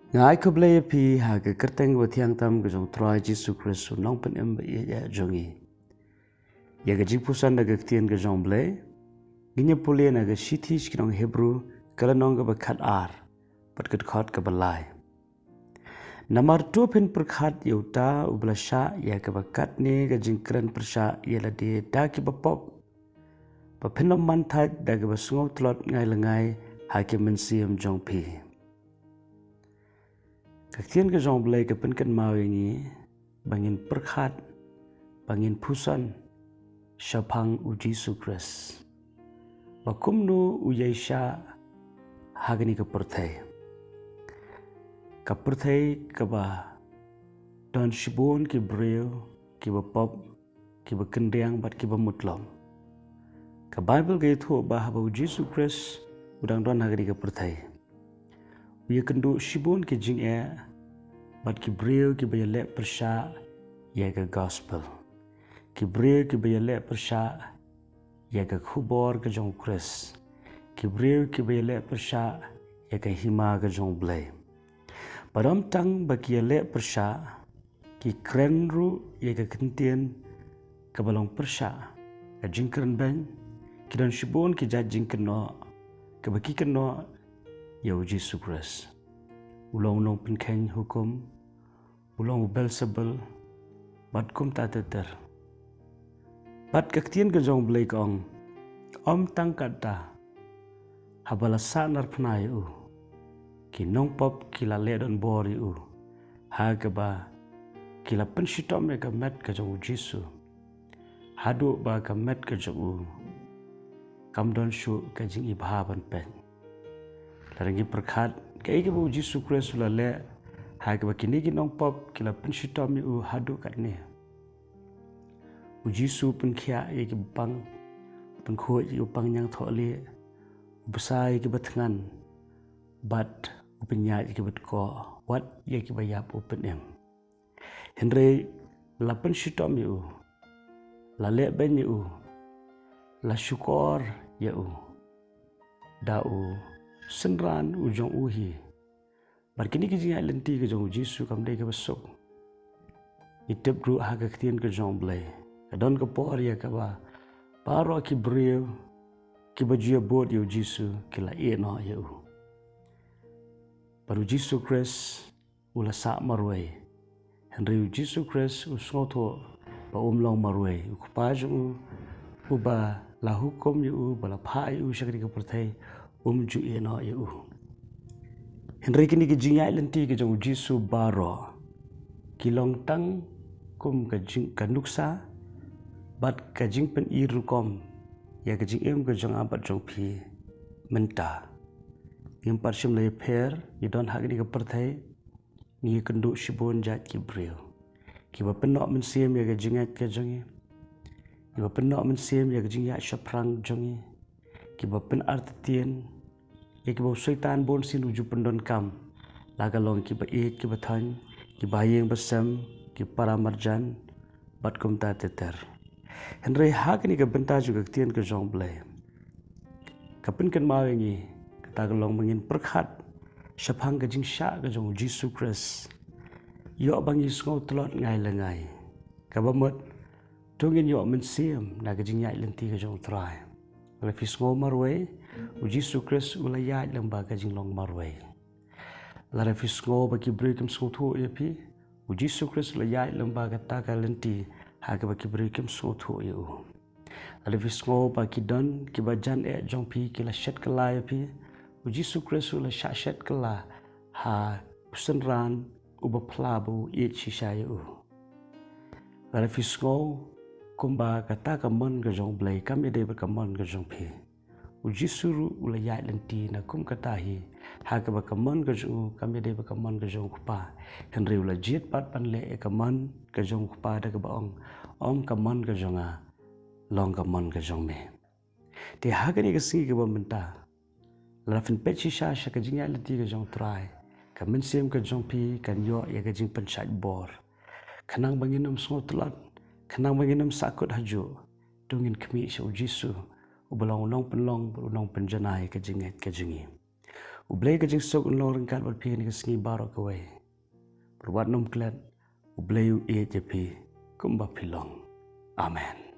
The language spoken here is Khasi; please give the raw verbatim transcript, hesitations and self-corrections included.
Nga ai khublei ïa phi ha ka kyrteng ba thiang tam ka jong Trai Jisu Khrist, u nongpynim ba ïeit jong ngi. Ïa ka jingpuson da ka ktien ka jong Blei, ngin ïa pule na ka shithi sha ki nong Hebru, ka lynnong kaba khat ar, bad ka dkhot kaba lai. Namar to phin pyrkhat ïa uta uba la shah ïa kaba katne ka jingkren pyrshah ïa lade da kiba pop, ba phin ym man thait da kaba sngewtlot ngai la ngai ha ki mynsiem jong phi. Ka ktien ka jong Blei ka pynkynmaw ïa ngi ba ngin pyrkhat, ba ngin puson shaphang u Jisu Khrist, ba kumno u ïaishah ha kane ka pyrthei. Ka pyrthei kaba don shibun ki briew kiba pop, kiba kyndiang bad kiba mutlop. Ka Baibl ka ïathuh ba haba u Jisu Khrist u dang don ha kane ka pyrthei, u ïakynduh shibun ki jingeh bad ki briew kiba ïaleh pyrshah ïa ka gospel, ki briew kiba ïaleh pyrshah ïa ka khubor ka jong u Khrist, ki briew kiba ïaleh pyrshah ïa ka hima ka jong u Blei. Bad ym tang ba ki ïaleh pyrshah, ki kren ruh ïa ka ktien kaba long pyrshah, ka jingkren beiñ. Ki don shibun ki jait jingkynnoh kaba ki kynnoh ïa u Jisu Khrist. U long u nongpynkheiñ hukum, u long u Belsebul, bad kumta ter ter. Bad ka ktien ka jong u Blei ka ong, ym tang katta, haba la sahnarphna ïa u, ki nongpop ki la leh donbor ïa u, ha kaba ki la pynshitom ïa ka met ka jong u Jisu, haduh ba ka met ka jong u kam don shuh ka jingibha ban peit. Lada ngi pyrkhat kaei kaba u Jisu Khrist u la leh, ha kaba kine ki nongpop ki la pynshitom ïa u haduh katne. U Jisu u pynkhiah ïa kiba pang, u pynkhuid ïa kiba pang ñiangthohlieh, u bsa ïa kiba thngan, bad u pynïaid ïa kiba dkoh, wat ïa kiba ïap u pynim. Hynrei la pynshitom ïa u, la leh beiñ ïa u, la shukor ïa u da u synran u jong u hi. Bad kine ki jingïaid lynti ka jong u Jisu kam dei kaba suk. Ngi tip ruh ha ka ktien ka jong u Blei, ka don ka por ïa kaba baroh ki briew kiba ju ïabud ïa u Jisu ki la ïehnoh ïa u. Bad u Jisu Khrist u la sah marwei. Hynrei u Jisu Khrist u sngewthuh ba um long marwei. U Kpa jong u, uba la hukum ïa u, ba la phah ïa u sha kane ka pyrthei, um ju ïehnoh ïa u. Hynrei kine ki jingïaid lynti ka jong u Jisu baroh ki long tang kum ka jing, ka nuksa bad ka jingpyni rukom ïa ka jingim ka jong nga bad jong phi mynta. Ngim pat shym la ïapher, ngi don ha kane ka pyrthei, ngi ïakynduh shibun jait ki briew kiba pynnoh mynsiem ïa ka jingngeit ka jong ngi, kiba pynnoh mynsiem ïa ka jingïaid shaphrang jong ngi, kiba pynartatien ïa kiba u Soitan bunsien u ju pyndonkam, la ka long kiba ïeit kiba thoiñ, kiba ïing ba sem, ki para marjan, bad kumta ter ter. Hynrei ha kane ka bynta jong ka ktien ka jong u Blei, ka pynkynmaw ïa ngi, kata ka long ba ngin pyrkhat shaphang ka jingshah ka jong u Jisu Khrist. Ïoh ba ngi sngewtlot ngai la ngai, kaba mut to ngin ïoh mynsiem na ka jingïaid lynti ka jong u Trai. Lada phi sngew marwei, u Jisu Khrist u la ïaid lyngba ka jinglong marwei. Lada phi sngew ba ki briew kim sngewthuh ïa phi, u Jisu Khrist u la ïaid lyngba kata ka lynti ha kaba ki briew kim sngewthuh ïa u. Lada phi sngew ba ki don kiba jan eh jong phi ki la shet kylla ïa phi, u Jisu Khrist u la shah shet kylla ha u synran uba phla ba u ïeit shisha ïa u. Lada phi sngew kumba kata ka mon ka jong u Blei kam ïadei bad ka mon ka jong phi, u Jisu ruh u la ïaid lynti na kum kata hi, ha kaba ka mon ka jong u kam ïadei bad ka mon ka jong u Kpa. Hynrei u la jied pat ban leh ïa ka mon ka jong u Kpa da kaba ong, ym ka mon ka jong nga, long ka mon ka jong me. Te ha kane ka sngi kaba mynta, lada phin peit shisha sha ka jingïaid lynti ka jong u Trai, ka mynsiem ka jong phi kan ïoh ïa ka jingpynshait bor. Khnang ba ngin ym sngewtlot, khnang ba ngin ym sahkut hajuh, to ngin khmih sha u Jisu, uba long u nongpynlong bad u nongpynjanai ka jingngeit ka jong ngi. U Blei ka jingsuk un long ryngkat bad phi kane ka sngi baroh kawei. Bad wat nym klet, U Blei u ïeit ïa phi kumba phi long. Amen.